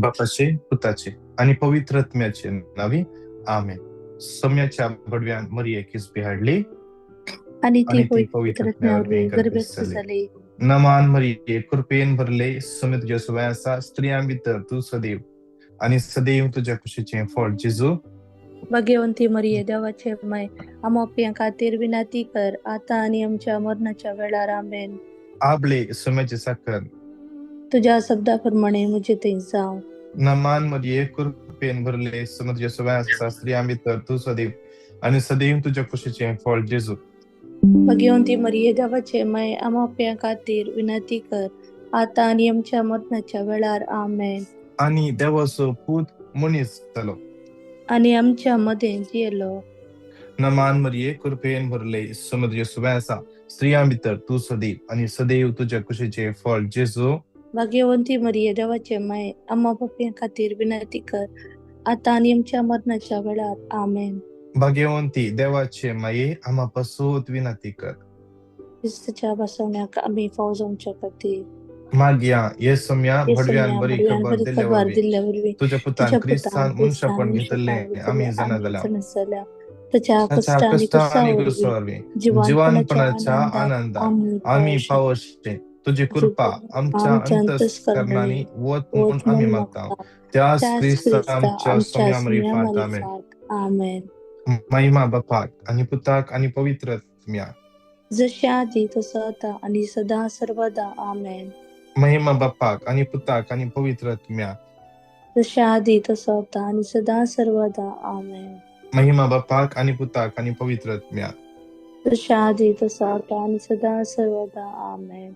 बापाचे, पुताचे आनी पवित्र आत्म्याचे नांवी, आमेन. सम्याच्या बडव्यान मरियेक किस्बी हाडली आनी ती आनी ती पवित्र पवित्र आत्म्या आत्म्या वरवीं वरवीं गर्भस्थ गर्भस्थ जाली. जाली. नमान मरिये, कृपेन भरले, सोम्या तुज्या सवंय आसा, स्त्रियां भितर तूं सदैव आनी सदैव तुज्या कुशीचें फळ जेजू. भाग्यवंती मरिये, देवाचे माय, आम्हा पापयां खातीर विनंती कर, आतां आनी आमच्या मरणाच्या वेळार. आमेन. आबले सोम्याचे साकर. तुज्या शब्दा प्रमाणे म्हजे थंय जावं. नमान मरिये, कृपेन भरले, सोम्या तुज्या सवंय आसा, स्त्रियां भितर तूं सदैव आनी सदैव तुज्या कुशीचें फळ जेजू. भाग्यवंती मरिये, देवाचे माय, आम्हा पापयां खातीर विनंती कर, आतां आनी आमच्या मरणाच्या वेळार. आमेन. आनी देवाचो पूत मनीस जालो आनी आमच्या मदें जियेलो. नमान मरिये, कृपेन भरले, सोम्या तुज्या सवंय आसा, स्त्रियां भितर तूं सदैव आनी सदैव तुज्या कुशीचें फळ जेजू. भाग्यवंती मरिये, देवाचे माय, आम्हा पापयां खातीर विनंती कर, आतां आनी आमच्या मरणाच्या वेळार. आमेन. भाग्यवंती देवाचे माये, आम्हा पासून विनंती कर. क्रिस्ताच्या बसवण्याक आमी फाव जावच्या खातीर. मागया हे सोम्या भडव्यान येसम्या बरी बडव्यान खबर बरी दिल्ले खबर वरवीं दिल्ले वरवीं तुज्या पुतान तुज्या पुतान क्रिस्तान क्रिस्तान मनशापण घेतले मनशापण घेतले आमी जाणा आमी जाल्या जाणा जाल्या. ताच्या ताच्या कश्ट आनी कश्ट क्रुसा आनी वरवीं क्रुसा वरवीं जिवानपणाच्या जिवानपणाच्या आनंदाक आनंदाक आमी आमी पावशी. पावशे. तुजी तुजी कृपा कृपा आमच्या आमच्या अंतस्करणांनी अंतस्करणांनी वत म्हूण वत आमी म्हूण मागता, मागता, त्याच त्याच क्रिस्ता क्रिस्ता आमच्या आमच्या सोम्या सुम्या मारिफात. आमेन. मारिफात. आमेन. महिमा बापाक आनी पुताक आनी पवित्र आत्म्याक. जशें आदी तसो आतां आनी सदां सर्वदा. आमेन. महिमा बापाक आनी पुताक आनी पवित्र आत्म्याक. जशें आदी तसो आतां आनी सदां सर्वदा. आमेन. महिमा बापाक आनी पुताक आनी पवित्र आत्म्याक. जशें आदी तसो आतां आनी सदां सर्वदा. आमेन.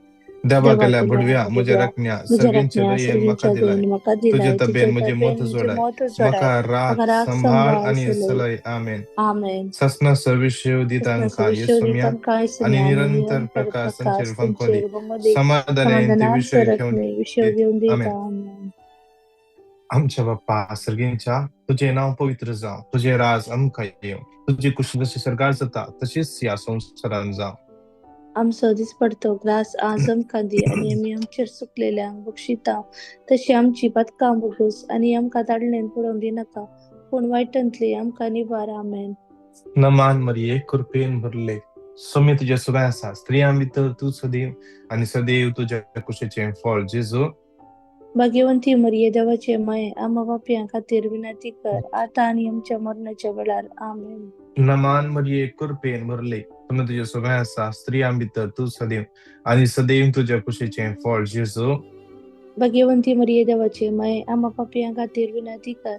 देवा देवा गेल्या केल्या भडव्या म्हज्या भडव्या राखण्या म्हज्या सर्गींच्या राखण्या दयेन म्हाका सर्गींच्या दिलाय, दयेन म्हाका तुजे दिलाय, तबेन तुजे म्हजी तबेन मोत म्हजी जोडाय, मोत जोडाय, म्हाका राख म्हाका राख संभाळ संभाळ आनी सलय. सलय. आमेन. आमेन. सासना सर्विशेव दी तांकां विशय येसम्या तांकां आनी येसम्या आनी निरंतर निरंतर प्रकाश प्रकाश तांचेर फांकोदी, तांचेर बंगोदी, समाधानान ते समाधानान विशय घेवन सरकने विशय दीत. घेवन आमेन. दिता. आमेन. आमच्या बाप्पा सर्गींच्या, तुजें नांव पवित्र जावं, तुजें राज आमकां येवं, तुजी कुशी जशी सर्गार जाता तशीच ह्या संवसारान जावं. आमचो दिसपडतो ग्रास आज आमकां दी आनी आमी आमचेर चुकलेल्यांक बक्षिता तशी आमची पातकां भोगोस आनी आमकां ताडलेन पडोवंक दिनाका, पूण वायटांतली आमकां निवार. आमेन. नमान मरिये, कृपेन भरले, सोम्य तुज्या सवंय आसा, स्त्रियां भितर तूं सदैव आनी सदैव तुज्या कुशीचें फळ जेजू. भाग्यवंती मरिये, देवाचे माये, आम्हा पापयां खातीर विनंती कर, आतां आनी आमच्या मरणाच्या वेळार. आमेन. नमान मरिये, कृपेन भरले, सोम्य तुज्या सवंय आसा, स्त्रियां भितर तूं सदैव आनी सदैव तुज्या कुशीचें फळ जेजू. भाग्यवंती मरिये, देवाचे माये, आम्हा पापयां खातीर विनंती कर,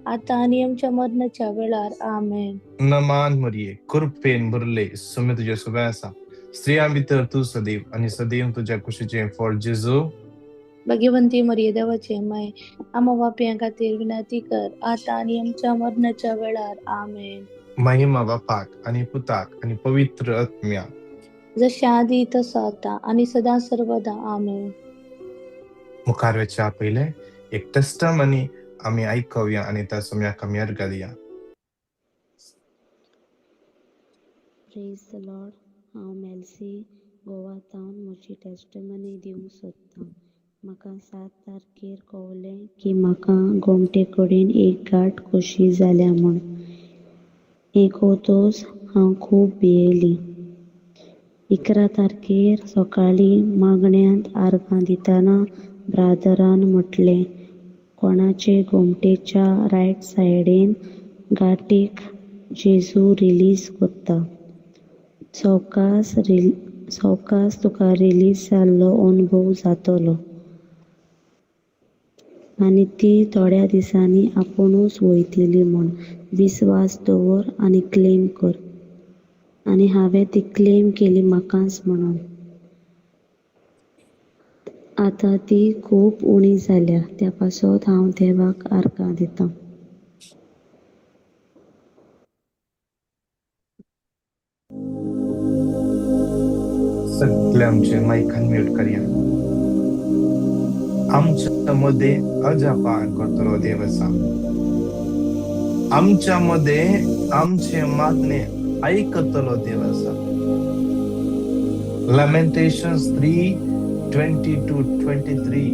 आतां आनी आमच्या मरणाच्या वेळार. आमेन. नमान मरिये, कृपेन भरले, सोम्य तुज्या सवंय आसा, स्त्रियां भितर तूं सदैव आनी सदैव तुज्या कुशीचें फळ जेजू. भाग्यवंती मरिये, देवाचे माये, आम्हा पापयां खातीर विनंती कर, आतां आनी आमच्या मरणाच्या वेळार. आमेन. महिमा बापाक आनी पुताक आनी पवित्र आत्म्याक. जशें आदी तसो आतां आनी सदां सर्वदा. आमेन. मुखार वचच्या पयलें एक टेस्टमनी आमी आयकुया आनी त्या सोम्याक आमी अर्गां दिया. प्रेज the Lord. हांव मेल्सी गोवा तावन म्हजी टेस्टमनी दिवंक सोदतां. म्हाका 7 तारखेर कळ्ळें की म्हाका गोमटे कडेन एक गांठ कशी जाल्या म्हूण. एकवतोच हांव खूब भियेली. 11 तारखेर सकाळीं मागण्यांत आर्गां दितना ब्रादरान म्हटलें, कोणाचे गोमटेच्या रायट सायडीन गांठीक जेजू रिलीज कोत्ता, सवकास सवकास तुका रिलीज जाल्लो अनुभव जातलो आनी ती थोड्या दिसांनी आपुणूच वयतली म्हूण विस्वास दवर आनी क्लेम कर. आनी हांवें ती क्लेम केली म्हाकाच म्हणून. आतां ती खूब उणी जाल्या, त्या पासत हांव देवाक आर्गां दितां. सगळे आमचे मायक अनम्यूट करया. आमच्या मदें अजापां करतलो देव आसा. आमच्या मदें आमचें मागणें आयकतलो देव आसा. Lamentations 3:22-23.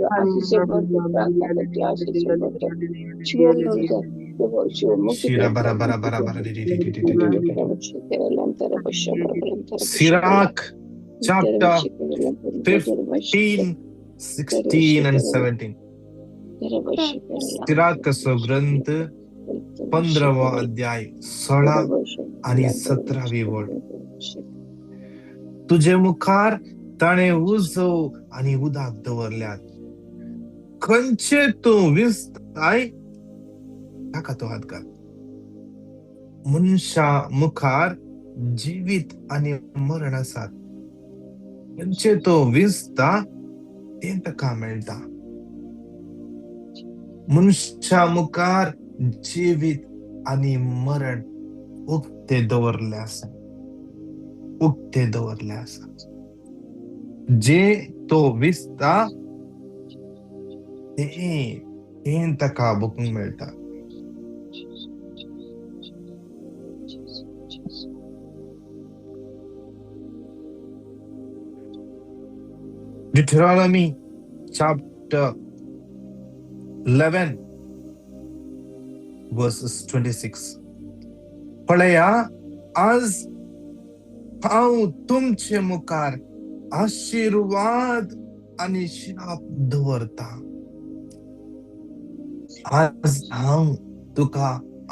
Sirach chapter 15, 16 and 17. सिराकचो ग्रंथ 15वो अध्याय 16 आणि 17वी वळ. तुजे मुखार ताणें उजो आनी उदक दवरल्यात, खंयचे तूं विसताय ताका तूं हात घाल. मनशा मुखार जिवीत आनी मरण आसात, खंयचे तो विसता तें ताका मेळटा. मनशा मुखार जिवीत आनी मरण उक्ते दवरले आसा, उक्ते दवरले आसा. जे तो विसता तें ताका भोगूंक मेळटा. Deuteronomy chapter 11 verses 26. पळया, आज हांव तुमचे मुखार आशिर्वाद आनी शाप दवरता. आज हांव तुका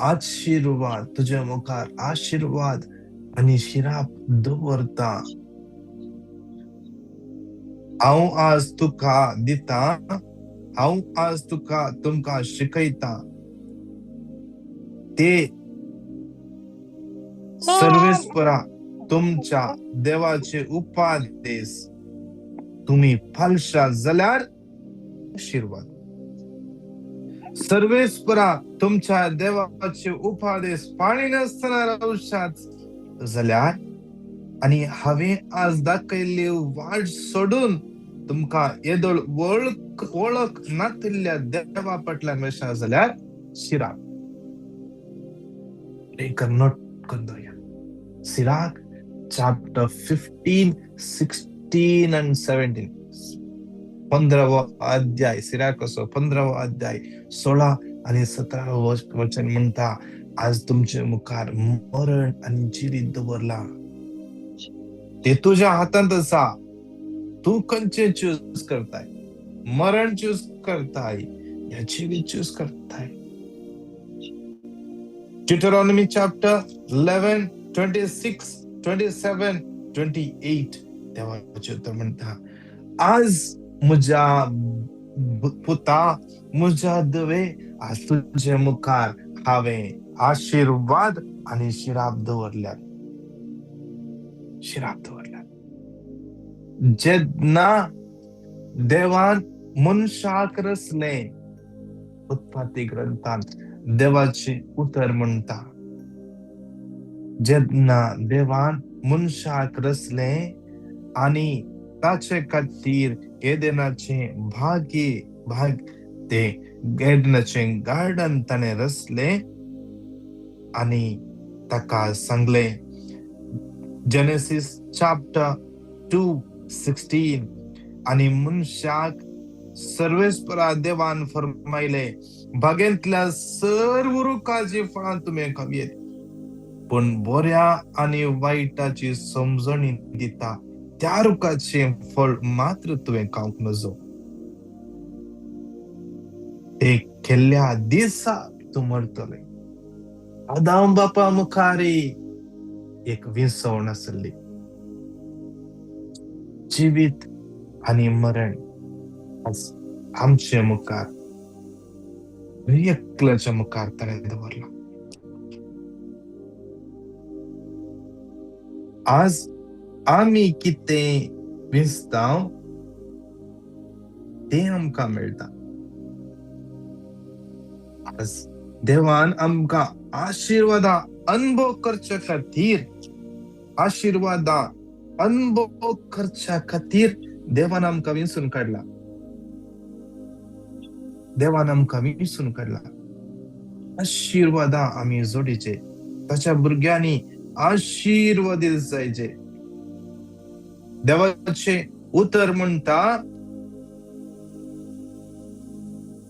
आशिर्वाद, तुजे मुखार आशिर्वाद आनी शिराप दवरता. हांव आज तुका दिता, हांव आज तुका तुमकां शिकयता ते सर्वेस्परा तुमच्या देवाचे उपादेश तुम्ही पालशा जाल्यार आशिर्वाद. सर्वेस्परा तुमच्या देवाचे उपादेश पाळिनासतना रावशात जाल्यार आनी हांवें आज दाखयल्ली वाट सोडून तुमकां येदोळ वळख नातिल्ल्या देवा फाटल्यान वयशा जाल्यार शिराप. एक नोट करून दवरया. Sirach chapter 15, 16 and 17. 15वो अध्याय, सिराकचो 15वो अध्याय 16 आनी 17वो वचन म्हणटा, आज तुमचे मुखार मरण आनी जिवीत दवरला, ते तुज्या हातांत आसा. तूं खंयचें चूज करताय? मरण चूज करताय या जिवीत चूज करताय? Deuteronomy chapter 11, 26, 27, 28. देवाचें उतर म्हणटा, आज म्हज्या पुता, म्हज्या धवे, आज तुजे मुखार हांवें आशिर्वाद आनी शिराप दवरल्यात, शिराप दवरल्यात. जेन्ना देवान मनशाक रचलें, उत्पत्ती ग्रंथांत देवाचें उतर म्हणटा, जेन्ना देवान मनशाक रचलें आनी ताचे खातीर एदेनाचें भाग्य भाग ते एदेनाचें गार्डन ताणें रचलें आनी ताका सांगलें, जेनेसीस चॅप्टर 2:16, आनी मनशाक सर्वेस्परा देवान फरमायले, बागेंतल्या सर्व रुखाची फळां तुमी खावयेत, पूण बऱ्या आनी वायटाची समजणी दिता त्या रुखाचें फळ मात्र तुवें खावंक नजो. ते केल्ल्या दिसा तूं मरतले. आदाम बापा मुखार एक विसवण आसली, जिवीत आनी मरण आज आमचे मुखार, एकल्याच्या मुखार ताणें दवरला. आज आमी कितें विसता तें आमकां मेळटा. आज देवान आमकां आशिर्वादा अनुभव करच्या खातीर, आशिर्वादा अनुभव करच्या खातीर देवान आमकां विंचून काडला, देवान आमकां विंचून काडला. आशिर्वादा आमी जोडीचे, ताच्या भुरग्यांनी आशिर्वादीत जायचे. देवाचे उतर म्हणटा,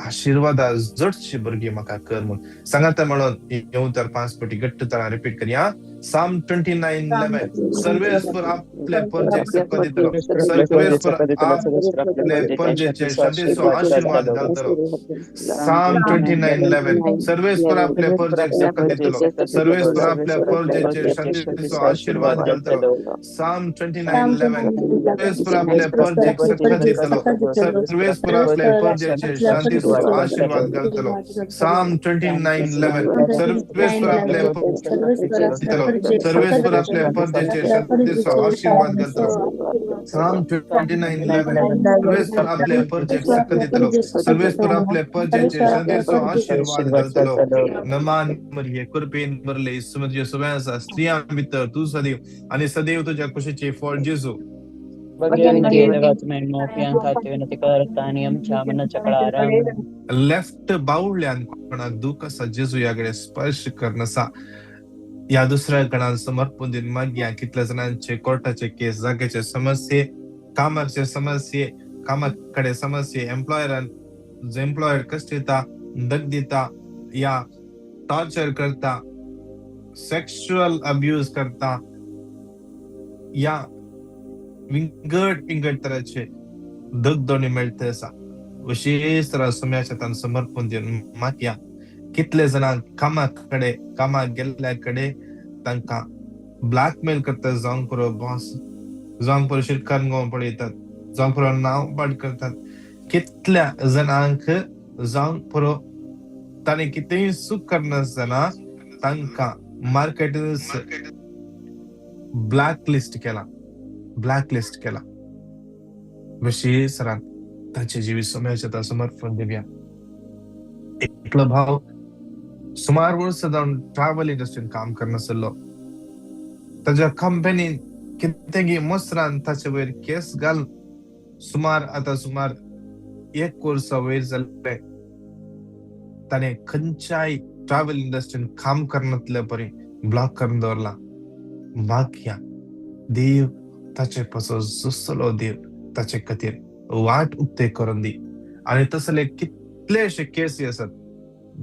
आशिर्वादा जडशी भुरगीं म्हाका कर म्हूण सांगाता म्हणून येवं तर 5 पटी घट्ट तरा रिपीट करया. साम 29:11 सर्वेस्पर आपले परजेक सक्क दितलो, सर्वेस्पर आपले परजेचे शांतीचो आशिर्वाद घालतलो. साम 29:11 सर्वेस्पर आपले परजेक सक्क दितलो, सर्वेस्पर आपल्या परजेचे शांतीचो आशिर्वाद घालतलो. साम 29:11 सर्वेस्पर आपले परजेक सक्क दितलो, सर्वेस्पर आपले परजेचे शांतीचो आशिर्वाद घालतलो. साम 29:11 सर्वेस्पर आपले दितलो, सर्वेस्पर आपले परजेचे शांतीचो आशिर्वाद घालतलो. साम 29:11 सर्वेस्पर आपले परजेक सक्क दितलो, सर्वेस्पर आपले परजेचे शांतीचो आशिर्वाद घालतलो. नमान मरिये कृपेन भरले तुझे सगळ्यां आसा, स्त्रियां भितर तूं सदैव आनी सदैव तुज्या कुशीचे फळ जेजू. लेफ्ट बावल्यान कोणाक दुख आसा जेजू ह्या कडेन स्पर्श करनासा. ह्या दुसऱ्या गणान समर्पण दिवन मागया. कितल्या जाणांचे कोर्टाचे केस, जाग्याचे समस्ये, कामाचे समस्ये, कामा कडेन समस्ये, एम्प्लॉयरान एम्प्लॉयर कश्ट दिता, दग दिता या टॉर्चर करता, सेक्शुअल अब्यूज करता या विंगड विंगड तराचे दगदोणी मेळते आसा. विशेष तरा सम्याच्या तान समर्पण दिवन मागया. कितले जाणांक कामा कडेन कामाक गेल्ल्या कडेन तांकां ब्लॅकमेल करता, जावंक पुरो बॉस, जावंक पुरो शिरकान गोवा पळयतात, जावंक पुरो नांव पाड करतात. कितल्या जाणांक जावंक पुरो ताणें कितेंय चूक करनासतना तांकां मार्केटीन ब्लॅक लिस्ट केला, ब्लॅक लिस्ट केला. विशेष सरान तांचे जिवीत सम्याच्या समर्पण दिवया. एकलो भाव सुमार वर्सां जावन ट्रॅव्हल इंडस्ट्रीन काम करनासलो. ताज्या कंपनीन कितें मसरान ताचे वयर केस घाल सुमार आतां सुमार 1 वर्सा वयर जाल्ले. ताणें खंयच्याय ट्रॅव्हल इंडस्ट्रीन काम करनातले परी ब्लॉक करून दवरला. मागया देव ताचे पासो जसलो देव ताचे खातीर वाट उक्ते करून दी. आनी तसले कितलेशे केसी आसात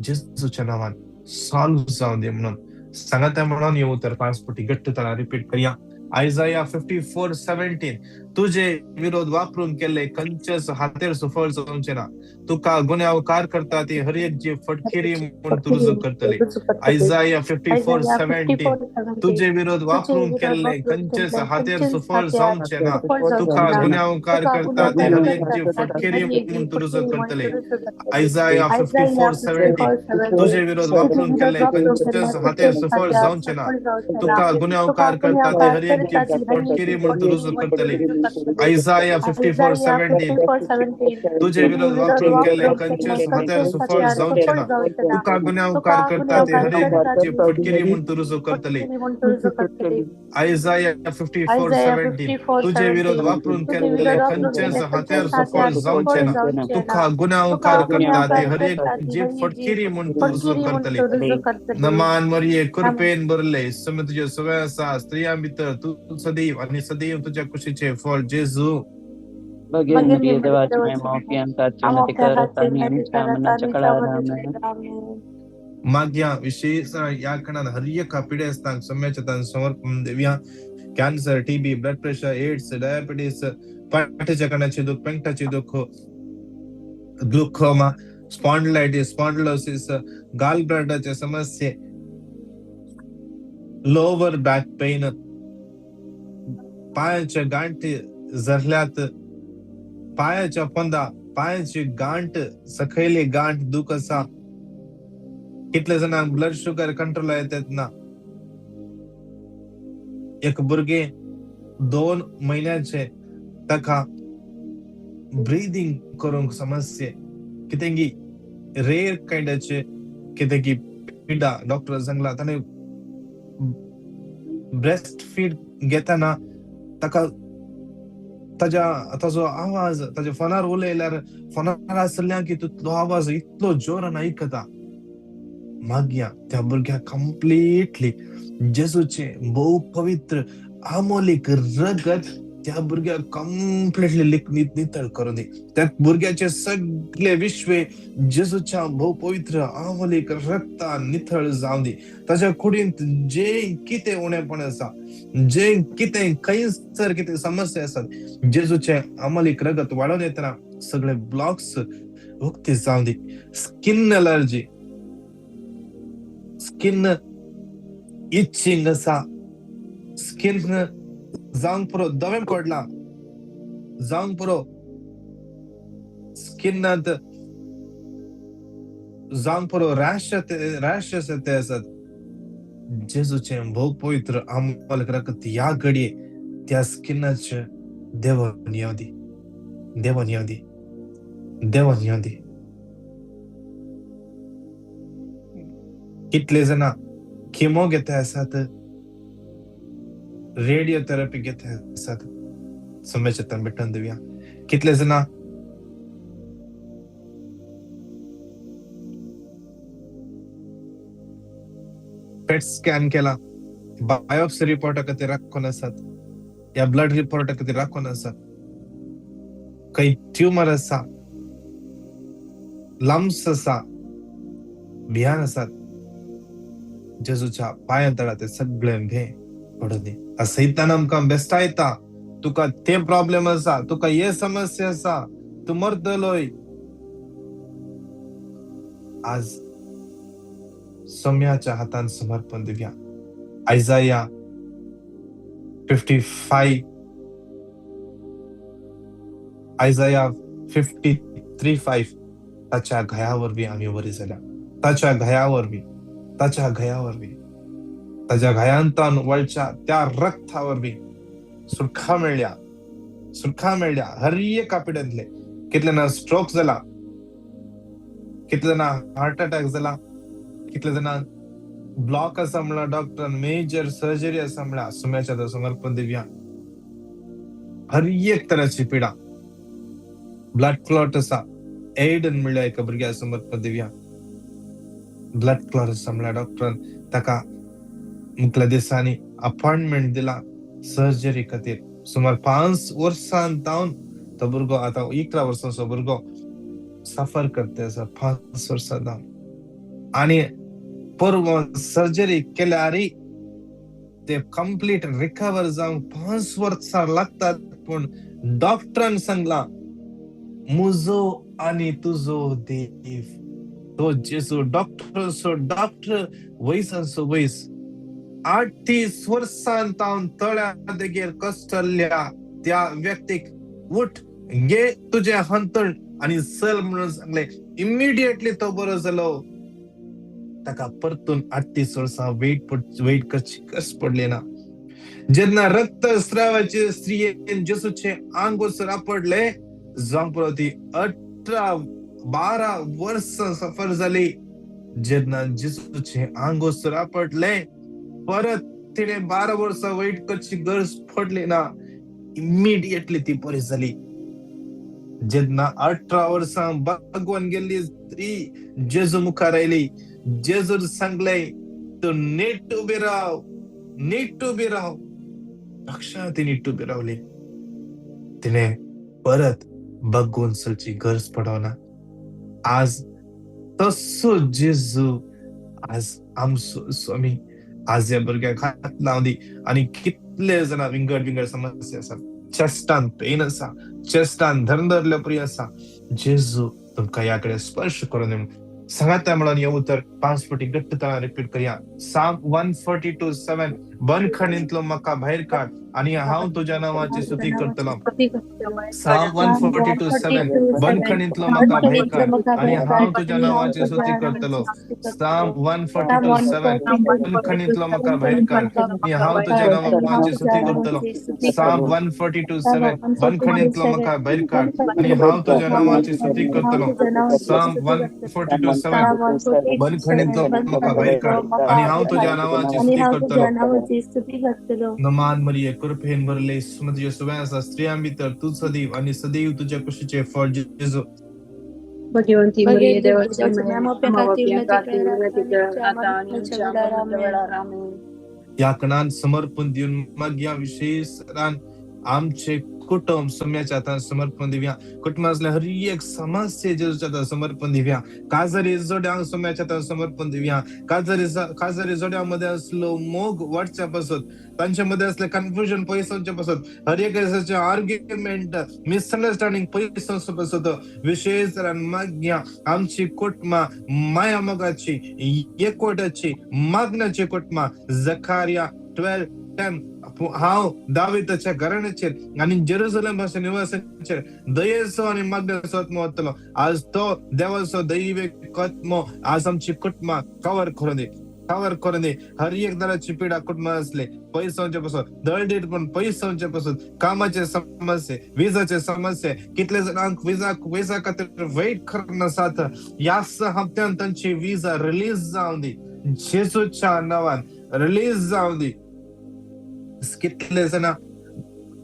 जेजूच्या नांवान सॉल्व जावन दी म्हणून सांगाता म्हणून येवं तर 5 पटी घट्ट तरा रिपीट करया. आयजाया 54:17 तुझे विरोध वापरून केल्ले खंयचेच हातेर सुफळ जावचें ना, तुका गुन्यांवकार करता ती हर एक जीव फटकिरी म्हूण तूं रुजू करतली. आयजाया 54:17 तुझे विरोध वापरून केल्ले खंयचेच हातेर सुफळ जावचें ना, तुका गुन्यांवकार करता ती हर एक जीव फटकिरी म्हूण तूं रुजू करतली. आयजाया 54:17 तुझे विरोध वापरून केल्ले खंयचेच हातेर सुफळ जावचें ना, तुका गुन्यांवकार करता ती हर एक जीव फटकिरी म्हूण तूं रुजू करतली. आयजाया 54:17 तुझे विरोध वापरून केल्ले खंयचेच हातेर सुफळ जावचें ना, तुका गुन्यांवकार करता ती हर एक जीव फटकिरी म्हूण तूं रुजू करतली. आयजाया 54:17 तुझे विरोध वापरून केल्ले खंयचेच हातेर सुफळ जावचें ना, तुका गुन्यांवकार करता ती हर एक जीव फटकिरी म्हूण तूं रुजू करतली. नमान मरिये कृपेन भरले सम तुजे सगळें आसा, स्त्रियां भितर तूं सदैव आनी सदैव तुज्या कुशीचे फळ जेजू. मागया विशेष ह्या खणान हर एका पिडेस्तांक सम्याच्या तान समर्पण दिवया. Cancer, TB, blood pressure, AIDS, diabetes, पाठीच्या कणाचे दुख, पेंटाचे दुख, ग्लुकोमा, स्पॉन्डिलायटिस, स्पॉन्डिलोसिस, गाल ब्लॅडरचे समस्ये, लोअर बॅक पेन, पायाच्या गांठी झरल्यात, पायाच्या पोंदा पायाची गांठ सकयली गांठ दुख आसा. कितले जाणांक ब्लड शुगर कंट्रोल येतात ना. एक भुरगें 2 म्हयन्याचे ताका ब्रिदींग करूंक समस्या, कितें की रेर कायंडाचे कितें की पिडा डॉक्टर सांगला. ताणें ब्रेस्ट फीड घेतना ताका ताज्या ताजो आवाज ताज्या फोनार उलयल्यार फोनार आसल्या की तितलो आवाज इतलो जोरान आयकता. मागया त्या भुरग्याक कंप्लिटली जेजूचें भोव पवित्र आमोलीक रगत त्या भुरग्याक कंप्लिटली नितळ करून दी. त्या भुरग्याचे सगळे विश्वे जेजूच्या भोव पवित्र आमलीक रक्तान नितळ जावं दी. ताच्या कुडींत जे कितें उणेपण आसा, जे कितें खंयसर कितें समस्या आसात, जेजूचे अमलीक रगत वाडोवन येतना सगळे ब्लॉक्स उक्ती जावं दी. स्किन एलर्जी, स्किन इचिंग आसा, स्किन जावंक पुरो धवें पडलां जावंक पुरो, स्किनांत जावंक पुरो रॅश रॅशेस ते आसात. जेजूचें भोव पवित्र अमोलक रगत ह्या घडये त्या स्किनाचे देवान येवं दी, देवान येवं दी, देवान येवं दी. कितले जाणां किमो घेता आसात, रेडियोथेरपी घेता आसात, समजता भेटून दिवया. कितले जाणां पेट स्कॅन केला, बायोप्सी रिपोर्टा खातीर राखून आसात, या ब्लड रिपोर्टा खातीर राखून आसात, खंय ट्युमर आसा, लम्स आसा, भियान आसात, जेजूच्या पांयां तळा ते सगळे भें पडूं दी. सैतान आमकां बेस्टायता, तुका ते प्रॉब्लेम आसा, तुका हे समस्या आसा, तूं मरतलोय. आज सोम्याच्या हातान समर्पण दिवया. आयजाया 55, आयजाया 53:5, ताच्या घाया वरवीं आमी बरी जाल्या, ताच्या घाया वरवीं, ताच्या घाया वरवीं, ताच्या घायांतान वळच्या त्या रक्ता वरवीं सुटका मेळ्ळ्या, सुटका मेळ्ळ्या हर एका पिड्यांतले. कितले जाणां स्ट्रोक जाला, कितले जाणां हार्ट अटॅक जाला, कितले जाणां ब्लॉक आसा म्हणल्यार डॉक्टरान मेजर सर्जरी आसा म्हणल्यार सुम्याच्या हातार समर्पण दिवया. हर एक तराची पिडा, ब्लड क्लॉट आसा, एडन म्हणल्यार एका भुरग्याक समर्पण दिवया. ब्लड क्लॉट आसा म्हणल्यार डॉक्टरान ताका मुखल्या दिसांनी अपॉयंटमेंट दिला सर्जरी खातीर. सुमार 5 वर्सां जावन तो भुरगो आतां 11 वर्सांचो भुरगो सफर करता आसा, 5 वर्सां जावन. आनी परवा सर्जरी केल्यार ते कंप्लीट रिकवर जावंक 5 वर्सां लागतात. पूण डॉक्टरान सांगला, मुजो आनी तुजो देव तो जेजू, डॉक्टरांचो डॉक्टर, वयसांचो वयस, 38 वर्सां तावन तळ्या देगेर कश्टल्ल्या त्या व्यक्तीक उठ, घे तुजें हांतण आनी चल म्हणून सांगलें. इमिडिएटली तो बरो जालो. ताका परतून 38 वर्सां वेट करची कस पडली ना. जेन्ना रक्तस्रावाचे स्त्रियेन जेजूचें आंग वचून आपडले, जावंक पुरो ती 18-12 वर्सां सफर जाली. जेन्ना जेजूचें आंग वचून आपडले, परत तिणें 12 वर्सां वेट करची गरज पडली ना, इमिडिएटली ती बरी जाली. जेन्ना 18 वर्सां बागवान गेल्ली स्त्री जेजू मुखार आयली, जेजून सांगले, तूं नीट उबी राव, नीट उबी राव. अक्षरा ती नीट उबी रावली. तिणें परत बागोवन चलची गरज पडना. आज तसो जेजू आज आमचो स्वामी आज ह्या भुरग्याक हात लावन दी. आनी कितले जाणां विंगड विंगड समस्या आसा, चेस्टान पेन आसा, चेस्टान धरधरले परी आसा, जेजू तुमकां ह्या कडेन स्पर्श करून दी. सांगाता म्हणून हें उतर 5 फावटी घट्ट तरान रिपीट करया. साम 142:7, बंदखणींतलो म्हाका भायर काड आनी हांव तुज्या नांवाची स्तुती करतलो. साम 142:7, बंदखणींतलो म्हाका भायर काड आनी हांव तुज्या नांवाची स्तुती करतलो. साम 142:7, बंदखणींतलो म्हाका भायर काड आनी हांव तुज्या नांवाची स्तुती करतलो. साम 142:7, बंदखणींतलो म्हाका भायर काड आनी हांव तुज्या नांवाची स्तुती करतलो. साम 142:7, बंदखणींतलो म्हाका भायर काड आनी हांव तुज्या नांवाची स्तुती करतलो. नमान मरिये, कृपेन भरले, तुझे सुवें आसा, स्त्रियां भितर तूं सदैव आनी सदैव तुज्या कुशीचें फळ जेजू. भगवंती मरिये, देवाची माय, आम्हा पाप्यां खातीर विनंती कर, आता आनी आमच्या मरणाच्या वेळार. आमेन. ह्या कणान समर्पण दिवन मागया विशेष रान आमचे कुटुंब सोम्याच्या हातान समर्पण दिवया. कुटुंबांतल्या हर एक समस्या जेजूच्या हातान समर्पण दिवया. काजारी जोड्यांक सोम्याच्या हातान समर्पण दिवया. काजारी काजारी जोड्यां मध्ये असलो मोग वाडच्या पासत, तांच्या मध्ये असले कन्फ्युजन पयस वचचे पासत, हर एक आर्ग्युमेंट मिसअंडरस्टँडिंग पयस वचचे पासत, विशेष मागया आमची कुटुंबां माया मोगाची, एकवटाची, मागण्याची कुटुंबां. जखारिया 12:10, हांव दाविताच्या घराण्याचेर आनी जेरुसलेम भाशे निवासाचेर दयेचो आनी मागण्याचो आत्मो वतलो. आज तो देवाचो दैवी आत्मो आज आमची कुटुंबां कवर करून दी, कवर करून दी. हर एक तराची पिडा कुटुंबां असले पयस वचचे पासून, दळडीरपण पयस वचचे पासून, कामाचे समस्ये, विजाचे समस्ये, कितले जाणांक विजा विजा खातीर वेट करून आसात, ह्या हप्त्यान तांची विजा रिलीज जावं दी, जेजूच्या नांवान रिलीज जावं दी. कितले जाणां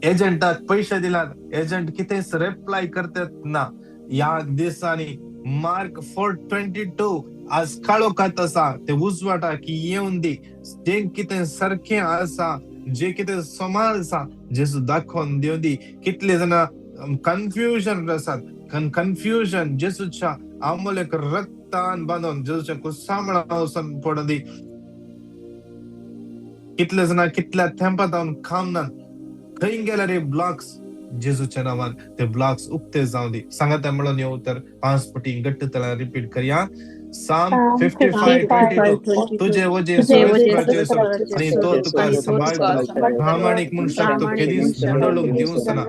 एजंटाक पयशे दिलात, एजंट कितेंच रिप्लाय करतात ना. ह्या दिसांनी मार्क 4:22 आज काळोखात आसा, ते उजवाटा की येवन दी. जें कितें सारकें आसा, जे कितें समा आसा, जेजू दाखोवन दिवं दी. कितले जाणां कन्फ्युजन आसात, कन्फ्युजन जेजूच्या अमूल्य रक्तान बांदून जेजूच्या कुसामळा वचून पडून दी. कितले जाणां कितल्या तेंपा जावन काम ना, खंय गेले रे ब्लॉक्स, जेजूच्या नांवान ते ब्लॉक्स उक्ते जावं दी. सांगाता म्हणून येऊ तर 5 पटी घट्ट तला रिपीट करया. Psalm 55:22, तुझे वजे सर्वेस्पराचे सोड आणि तो तुका सांभाळतलो. प्रामाणीक मनशाक तो केदीच धंडळूंक दिवचो ना.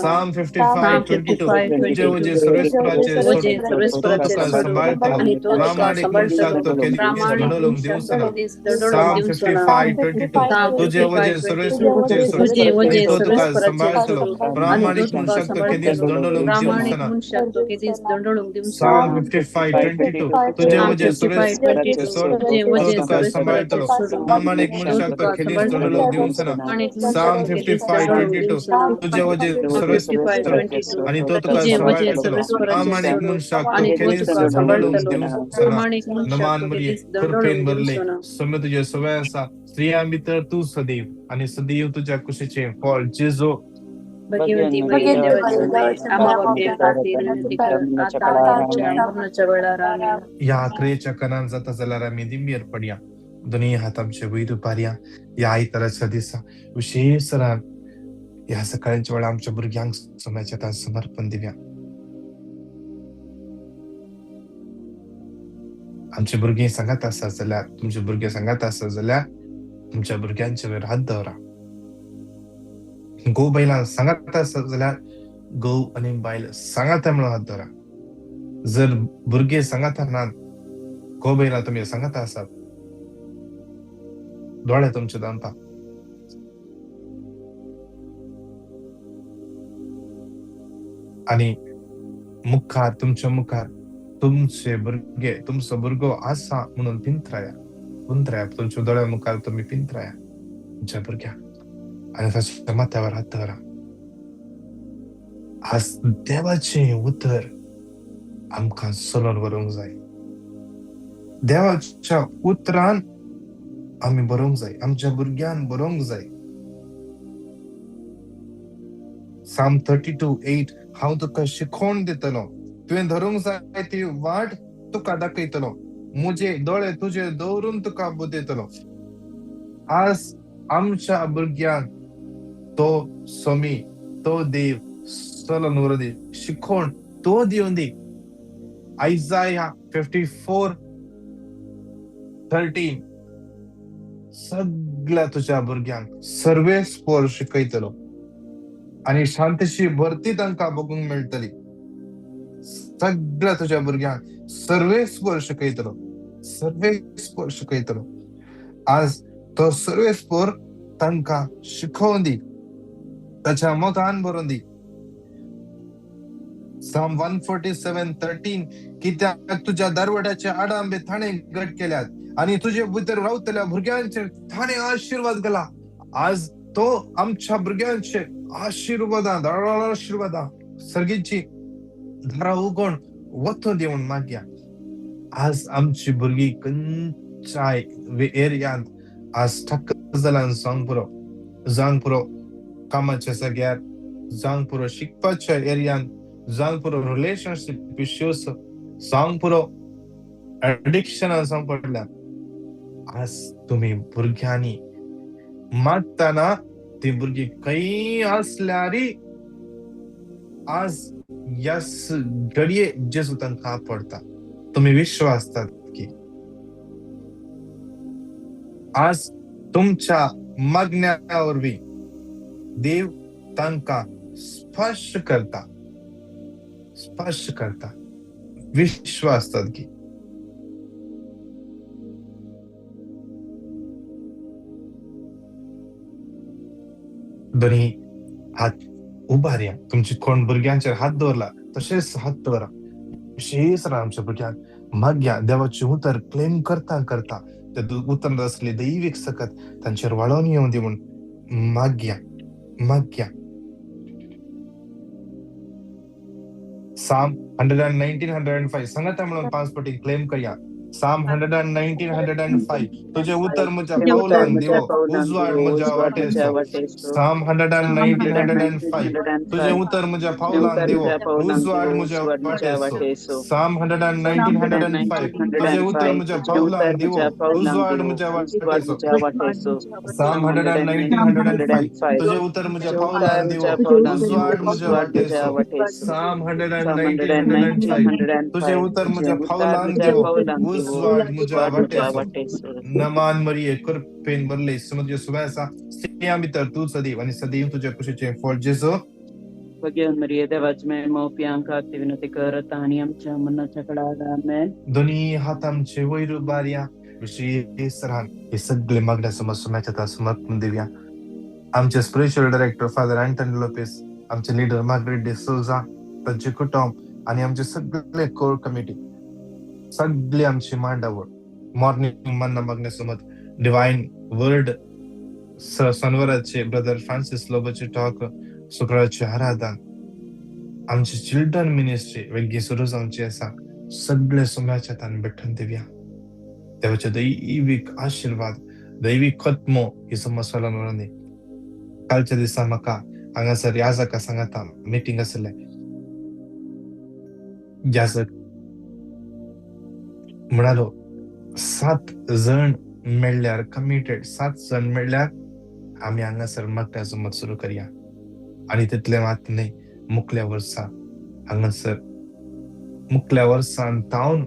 Psalm 55:22, तुझे वजे सर्वेस्पराचे सोड, तो तुका सांभाळतलो. प्रामाणीक मनशाक तो केदीच धंडळूंक दिवचो ना. Psalm 55:22, तुझे वजे सर्वेस्पराचे सोड आणि तो तुका सांभाळतलो. प्रामाणीक मनशाक तो केदीच धंडळूंक दिवचो ना. Psalm 55:22, तुझे वजे सर्वेस्पराचे सोड, तो तुका सांभाळतलो. प्रामाणीक मनशाक तो केदीच धंडळूंक दिवचो ना. Psalm 55:22, तुझे वजे सर्वेस्पराचे आणि तो तुका सांभाळतलो. प्रामाणीक मनशाक तो केदीच धंडळूंक दिवचो ना. नमान मरिये, कृपेन भरले, सौम्य तुजे सवय आसा, स्त्रियां भितर तूं सदैव आणि सदैव तुझ्या कुशीचे फळ जेजू. भगवती मरिये, देवाची माये, आम्हा पाप्यां खातीर विनंती कर, आता आमच्या मरणाच्या वेळार. आमेन. ह्या क्रियेच्या कनान जाता जाल्यार आमी दिंबीर पडया. दोनूय हात आमचे वयर उबारया. ह्या आयताराच्या दिसा विशेष तरान ह्या सकाळच्या वेळार आमच्या भुरग्यांक सोम्याच्या हातान समर्पण दिवया. आमचे भुरगीं सांगात आसा जाल्यार, तुमचे भुरगे सांगात आसा जाल्यार तुमच्या भुरग्यांच्या वयर हात दवरा. घोव बायलां सांगात आसा जाल्यार घोव आनी बायल सांगात म्हणून हात दवरा. जर भुरगे सांगात नात, घोव बायलां तुमी सांगात आसात, दोळे तुमचे दामता. आनी मुखार तुमच्या मुखार तुमचे भुरगे, तुमचो भुरगो आसा म्हणून पिंत्राया, पिंत्राया तुमच्या दोळ्या मुखार तुमी पिंत्राया तुमच्या भुरग्याक आनी ताच्या माथ्यावर हात दवरा. आज देवाचें उतर आमकां चलोवन व्हरूंक जाय. देवाच्या उतरान आमी बरोवंक जाय, आमच्या भुरग्यान बरोवंक जाय. Psalm 32:8, हांव तुका शिकोवन दितलो, तुवें धरूंक जाय ती वाट तुका दाखयतलो, म्हजे दोळे तुजे दवरून तुका बुदयतलो. आज आमच्या भुरग्यांक तो स्वामी, तो देव चलोवन व्हरूं दी, शिकोवन तो दिवन दी. आयजाया 54:13, सगळ्या तुझ्या भुरग्यांक सर्वेस्पर शिकयतलो आनी शांतीची भरती तांकां बघूंक मेळटली. सगळ्या तुझ्या भुरग्यांक सर्वेस्पर शिकयतलो, सर्वेस्पर शिकयतलो. आज तो सर्वेस्पर तांकां शिकोवन दी, ताच्या मोगान भरून दी. Psalm 147:13, कित्याक तुज्या दरवट्याचे आडांबे थाणे घट केल्यात आणि तुझे भितर रावतल्या भुरग्यांचेर थाणे आशीर्वाद घाला. आज तो आमच्या भुरग्यांचे आशीर्वादां, धाराळ आशीर्वादां, सर्गीची दारां उगोवन वतो दिवन मागया. आज आमची भुरगीं खंयच्याय एरियांत आज ठाक्क जाल्यान जावंक पुरो, जावंक पुरो. कामाच्या जाग्यार, जावंक पुरो शिकपाच्या एरियान, जावंक पुरो रिलेशनशीप इश्यूज, जावंक पुरो एडिक्शनान जावंक पडल्या. आज तुमी भुरग्यांनी मागतना ती भुरगीं खंय आसल्यारय आज यस घडये जेजू तांकां पडटा. तुमी विश्वासतात की आज तुमच्या मागण्या वरवीं देव तांकां स्पर्श करता, स्पर्श करता. विश्वासतात की दोन्ही हात उबारया. तुमची कोण भुरग्यांचेर हात दवरला तशेंच हात दवरा. विशेष आमच्या भुरग्यांक मागया देवाचें उतर क्लेम करता करता ते उतर आसली दैवीक सकत तांचेर वाळोवन येवं दी म्हूण मागया, मागया. Psalm 119, 105 सांगता म्हणून 5 पटी क्लेम करया. Psalm 119, 105 तुझे उतर म्हज्या पावलांक दिवो, उजवाड म्हज्या वाटेचो. Psalm 119, 105 तुझे उतर म्हज्या पावलांक दिवो, उजवाड म्हज्या वाटेचो. Psalm 119, 105 तुझे उतर म्हज्या पावलांक दिवो, उजवाड म्हज्या वाटेचो. Psalm 119, 105 तुझे उतर म्हज्या पावलांक दिवो, उजवाड म्हज्या वाटेचो. Psalm 119, 105 तुझे उतर म्हज्या पावलांक दिवो, उजवाड म्हज्या वाटेचो. नमान मरिये कृपेन भरले समुद्र सुवासा स्त्रियां भितर तूं सदैव आनी सदैव तुज्या कुशीचें फळ जेजू. भगवान मरिये देवाची माय मोपयांक खातीर विनंती कर आनी आमच्या मरणाच्या कळार. आमेन. दोनी हात आमचे वयर उबारया. विशेष हे सगळे मागण्या समज सुम्याच्या समर्पण दिवया. आमचे spiritual director father Anton Lopes, आमचे लिडर मार्गरेट डिसोजा, तांचे कुटुंब आनी आमचे सगळे कोर कमिटी, सगळे आमची मांडावळ मॉर्निंग मन्ना मागण्या समज डिवायन वर्ड, शनिवाराचे ब्रदर फ्रांसिस लोबोचे टॉक, शुक्राराचे आराधन, आमची चिल्ड्रन मिनिस्ट्री वेगळी सुरू जावची आसा. सगळे सुम्याच्या हातान भेटून दिवया. देवाचे दैवीक आशिर्वाद, दैवीक खत्मो ही समस्या मेळून दी. कालच्या दिसा म्हाका हांगासर याजका सांगाता मिटींग आसलें. याजक म्हणालो 7 जण मेळ्ळ्यार कमिटेड 7 जण मेळ्ळ्यार आमी हांगासर मागण्या जमत सुरू करया. आनी तितलें मात न्हय, मुखल्या वर्सा हांगासर मुखल्या वर्सान तावन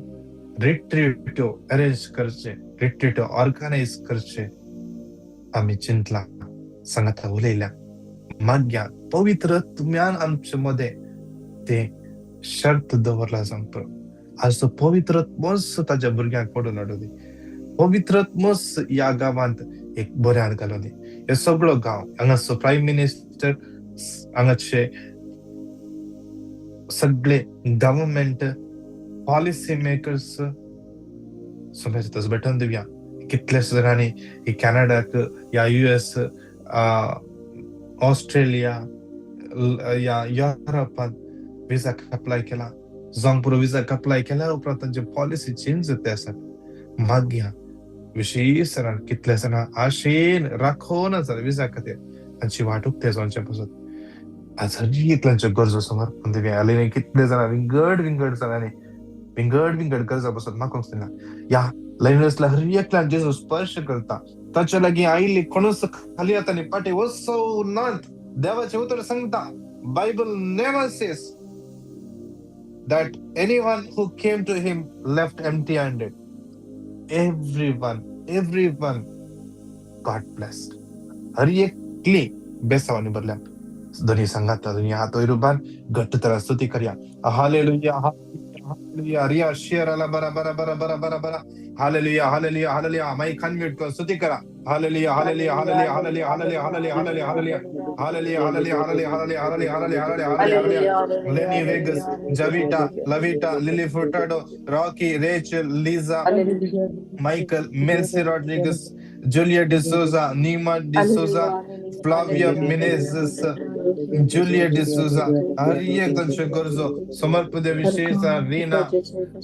रिट्रीट्यो अरेंज करचे, रिट्रीट्यो ऑर्गनायज करचे आमी चिंतला, सांगाता उलयल्या. मागया पवित्र तुम्यान आमचे मदें ते शर्त दवरला जावंक. आज तो पवित्र मस्त ताज्या भुरग्यांक पडून हाडूं दी. पवित्र मस्त ह्या गांवांत एक बऱ्यान घालूं दी. हे सगळो गांव हांगासर प्रायम मिनिस्टर, हांगाचे सगळे गव्हर्मेंट पॉलिसी मेकर्स समज भेटून दिवया. कितल्याशा जाणांनी ही कॅनडाक या US, Australia या युरोपांत विजाक अप्लाय केला. जावंक पुरो विजाक अप्लाय केल्या उपरांत तांचे पॉलिसी चेंज जाता आसात. मागया विशेष जाणां कितल्या जाणां आशेन राखोवन आसा विजा खातीर, तांची वाट उक्ते जावचे पासत. आज हर एकल्यांच्यो गरजो समर्पण दिवया. आनी कितले जाणां विंगड विंगड जाणांनी विंगड विंगड गरजा पासत मागूंक दिना. ह्या लायनसला हर एकल्यान जेजू स्पर्श करता. ताच्या लागीं आयिल्ली कोणूच खाली हातांनी फाटीं वचो नात. देवाचें उतर सांगता, Bible never says that anyone who came to him left empty handed. Everyone, everyone got blessed. हर एकली बेसावानी भरल्या. दोन्ही सांगाता दोन्ही हात वयर उबार घट्ट तर स्तुती करया. Hallelujah, hallelujah. रिया शेअर आला बरा बरा बरा बरा बरा बरा. Hallelujah, hallelujah, hallelujah. Mic unmute कर स्तुती करा. Hallelujah, hallelujah, hallelujah, hallelujah, hallelujah, hallelujah, hallelujah, hallelujah, hallelujah, hallelujah, hallelujah, hallelujah, hallelujah, hallelujah, hallelujah, hallelujah. Lenny Vegas, Javita, Lavita, Lily Furtado, Rocky, Rachel, Lisa, Michael, Mercy Rodriguez, Julia D'Souza, Nima D'Souza, Flavia Menezes, Julia D'Souza, हर एक तांच्यो गरजो समर्पण दिया. विशेष रीना,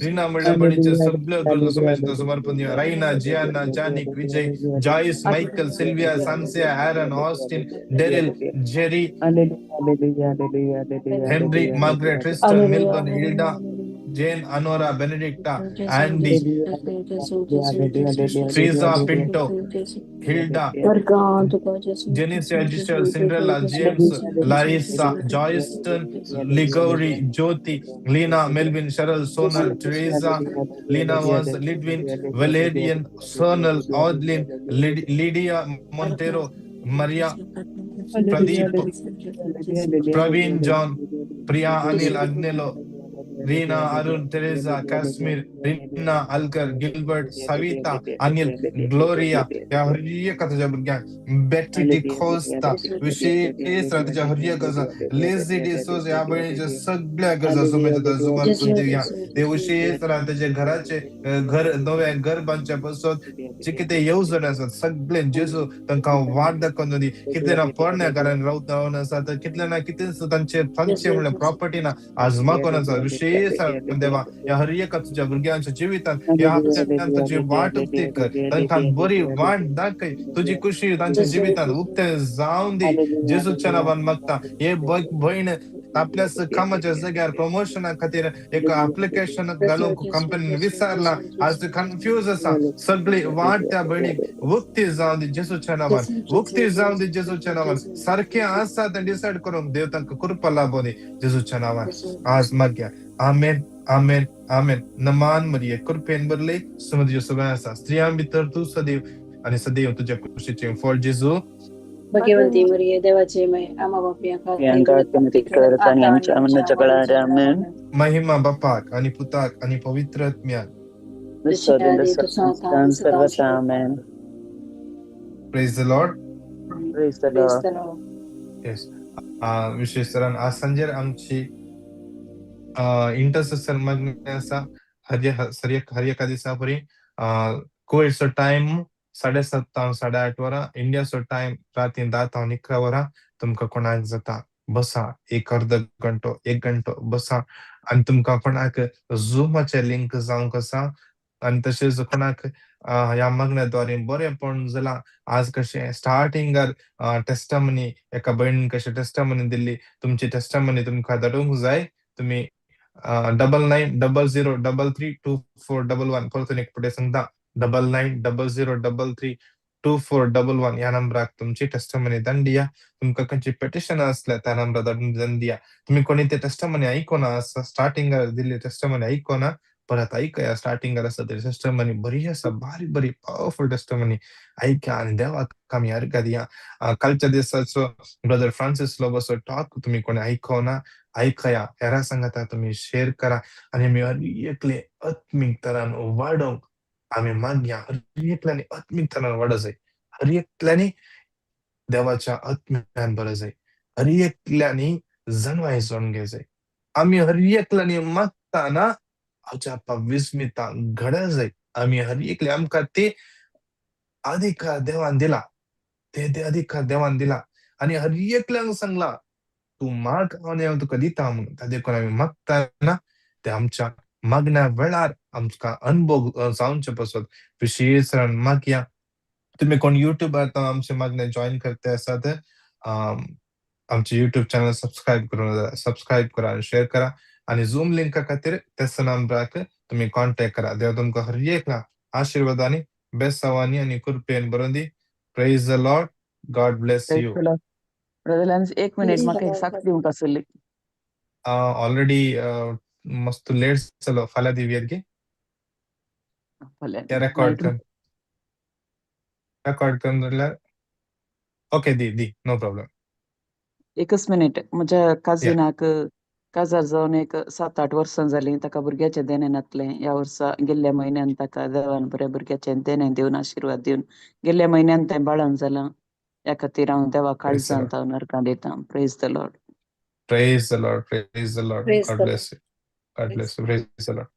रीना म्हणल्या बडीचे सगळ्यो गरजो समर्पण समर्पण दिया. Raina, Gianna, Janik, Vijay, Joyce, Michael, Sylvia, Sansia, Aaron, Austin, Daryl, Jerry, Henry, Margaret, Tristan, Milburn, Hilda, Jane, Anora, Benedicta, Andy, Teresa Pinto, Hilda, Jenicia, Giselle, Cinderella, James, Larissa, Joyston, Ligori, Jyoti, Lena, Melvin, Cheryl, Sonal, Teresa, Lena was, Lidwin, Valerian, Sonal, Audlin, Lydia Montero, Maria, Pradeep, Praveen John, Priya Anil Agnello, Reena, Arun, Teresa, Kashmir, Rina, Alkar, Gilbert, Savita, Anil, Gloria, ह्या हर एका तुझ्या भुरग्यांक, बेटी डिकोस्ता, विशेष तुझ्या हर एक गरजा, lazy D'Souza, ह्या भयणीच्या सगळ्या गरजा समजता समर्पण दिवया. ते विशेष ताच्या घराचे घर, नवें घर बांदच्या पासत जे कितें येवजण आसात, सगळे जेजू तांकां वाट दाखोवन दी. कितले ना पोरण्या घरान रावता आसात, कितले ना कितेंच तांचे तांचे म्हणल्यार प्रॉपर्टी ना आजमा कोण आसा. विशेष देवा, ह्या हर एका तुज्या भुरग्यांच्या जिवितांत ह्या हप्त्यान तुजी वाट उक्ती कर, तांकां बरी वाट दाखय, तुजी खुशी तांच्या जिवितांत उक्ते जावन दी. जेजूच्या नांवान मागता. हे भयण आपल्या कामाच्या जाग्यार प्रमोशना खातीर एक एप्लिकेशन घालूंक कंपनीन विचारला, आज कन्फ्यूज आसा. सगळी वाट त्या भयणीक उक्ती जावन दी जेजूच्या नांवान, उक्ती जावन दी जेजूच्या नांवान. सारकें आसा तें डिसायड करूंक देव तांकां कृपा लाभों दी जेजूच्या नांवान आज मागया. आमेन, आमेन, आमेन. नमान मरिये, कृपेन भरले, सुमत सगळें आसा, स्त्रियां भितर तूं सदैव आनी सदैव तुज्या कुशीचें फळ जेजू. भगवंती मरिये, देवाची माय, आम्हा पाप्यां यांका विनंती कर आणि आमच्या मरणाच्या काळार. आमेन. महिमा बापाक आणि पुताक आणि पवित्र आत्म्याक. सर्वता. आमेन. Praise the Lord. Praise the Lord. Yes, विशेष तरान आज सांजेर आमची इंटरसेसन मागणी आसा. हर हर एका दिसा परी कुवेटचो टायम 7:30 तावन 8:30 वरां, इंडियाचो टायम राती 10 तावन 11 वरां. तुमकां कोणाक जाता बसा, एक अर्द घंटो, एक घंटो बसा. आनी तुमकां कोणाक झुमाचे लिंक जावंक आसा आनी तशेंच कोणाक ह्या मागण्या बरेंपण जालां, आज कशें स्टार्टिंगार टेस्टमनी एका भयणीन कशें टेस्टमनी दिल्ली, तुमची टेस्टमनी तुमकां धाडूंक जाय, तुमी 9900332411, परतून एक फुडें सांगता, 9900332411 ह्या नंबराक तुमची टेस्टमनी धाडून दिया. तुमकां खंयची पेटिशन आसल्यार त्या नंबरार धाडून धाडून दिया. तुमी कोणी ते टेस्टमनी आयकोना आसा, स्टार्टिंगार दिल्ली टेस्टमनी आयकोना, परत आयकया. स्टार्टिंगार आसा ते टेस्टमनी बरी आसा, बारीक बरी पावरफुल टेस्टमनी आयका आनी देवाक आमी अर्घा दिया. कालच्या दिसाचो ब्रदर फ्रांसीस लोबोचो टॉक तुमी कोणी आयकोना, आयकया. हेरा सांगाता तुमी शेअर करा आनी आमी हर एकले आत्मीक तरान वाडोवंक आमी मागया. हर एकल्यांनी आत्मीक तरान वाडो जाय, हर एकल्यांनी देवाच्या आत्म्यान बरो जाय, हर एकल्यांनी जनवाय जोडून घे जाय. आमी हर एकल्यांनी मागताना अजापा विस्मिता घड जाय. आमी हर एकले आमकां ते अधिकार देवान दिला, ते ते अधिकार देवान दिला आनी हर एकल्यांक सांगला, तूं माग आनी हांव तुका दिता म्हणून. त्या देखून आमी मागताना ते आमच्या मागण्या वेळार आमकां अनुभव जावचे पासत विशेष मागया. तुम्ही कोण युट्यूबार आमचे मागणे जॉईन करते आसात, आमचे युट्यूब चॅनल सबस्क्राईब करून सबस्क्राईब करा आणि शेअर करा आणि झूम लिंका खातीर त्याच नंबराक तुम्ही कॉन्टॅक्ट करा. देव तुमकां हर एकला आशीर्वादानी, बेसावानी आणि कृपेन भरून दी. Praise the Lord. God bless you. Brother, एक मिनिट, म्हाका एक साक्ष दिवंक आसली. ऑलरेडी मस्त लेट जालो, फाल्यां दिवया की? फाल्यां. रेकॉर्ड कर, रेकॉर्ड करून जाल्यार ओके, दी दी, नो प्रॉब्लम. एकच मिनिट. म्हज्या काजिनाक काजार जावन एक 7-8 वर्सां जालीं. ताका भुरग्याचें देणें नासलें. ह्या वर्सा गेल्ल्या म्हयन्यान ताका देवान बऱ्या भुरग्याचें देणें दिवन, आशिर्वाद दिवन, गेल्ल्या म्हयन्यान तें बाळान जालां. ह्या खातीर हांव देवा काळजांत हांव अर्गां दितां. Praise the Lord. Praise the Lord. Praise the Lord. Praise God the bless you. God bless you. Praise the Lord.